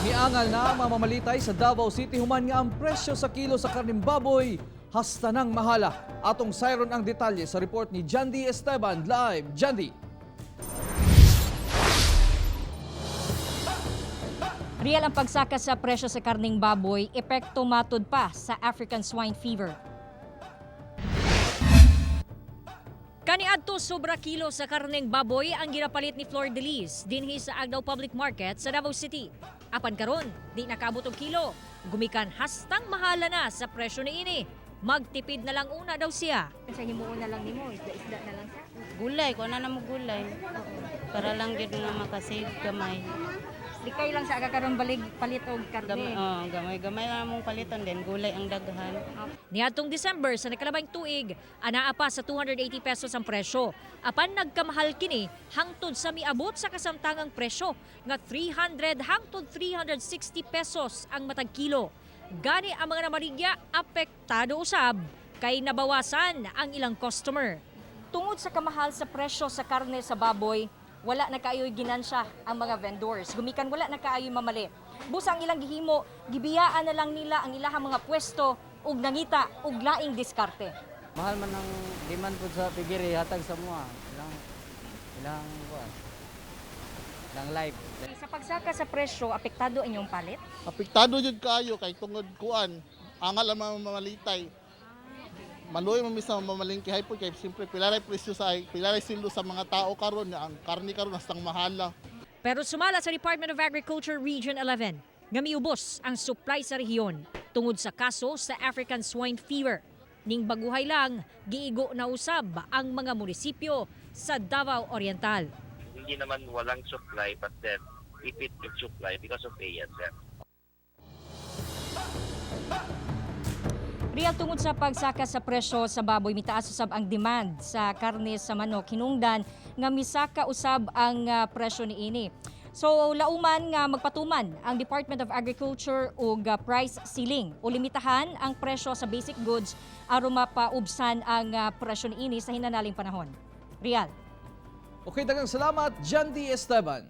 Miangal na ang mga mamalitay sa Davao City human nga ang presyo sa kilo sa karning baboy hasta nang mahala. Atong sayron ang detalye sa report ni Jandy Esteban live. Jandy. Real ang pagsaka sa presyo sa karning baboy, epekto matud pa sa African swine fever. Kaniadto sobra kilo sa karneng baboy ang ginapalit ni Flor de Lis dinhi sa Agdao Public Market sa Davao City. Apan karon, di nakaabot og kilo. Gumikan hastang mahala na sa presyo niini. Magtipid na lang una daw siya. Sa himuon na lang nimo, isda-isda na lang sa. Gulay, kuha na mo gulay. Para lang gyud nga makasave gamay. Likay lang sa aga karon balig palit og karne. Gamay, oh, gamay gamay lang mong paliton din gulay ang daghan. Niadtong December sa nakalabang tuig, anaa pa sa 280 pesos ang presyo. Apan nagkamahal kini hangtod sa miabot sa kasamtangang presyo nga 300 hangtod 360 pesos ang matag kilo. Gani ang mga namaligya apektado usab kay nabawasan ang ilang customer. Tungod sa kamahal sa presyo sa karne sa baboy, wala na kaayo'y ginansya ang mga vendors. Gumikan wala na kaayo'y mamali. Busa ang ilang gihimo, gibiyaan na lang nila ang ilahang mga pwesto ug nangita og laing diskarte. Mahal man ang demand po sa pigiri hatag sa mua. Ilang ilang kuan. Ilang life. Sa pagsaka sa presyo, apektado ang inyong palit? Apektado jud kaayo kay tungod kuan, angal ang mga mamalitay. Maluoy man mi sa mamalengke hay po kay siyempre pilaray presyo sa pilaray sildo sa mga tao karon nga ang karni karon hastang mahala. Pero sumala sa Department of Agriculture Region 11, nga miubos ang supply sa rehiyon tungod sa kaso sa African swine fever. Ning baguhay lang, giigo na usab ang mga munisipyo sa Davao Oriental. Hindi naman walang supply, but then if it will supply because of ASF. Real tungod sa pagsaka sa presyo sa baboy, mitaas usab ang demand sa karne sa manok. Hinungdan nga misaka usab ang presyo niini. So lauman nga magpatuman ang Department of Agriculture og price ceiling o limitahan ang presyo sa basic goods aron mapaubsan ang presyo niini sa hinanaling panahon. Real. Okay, daghang salamat, Jandy Esteban.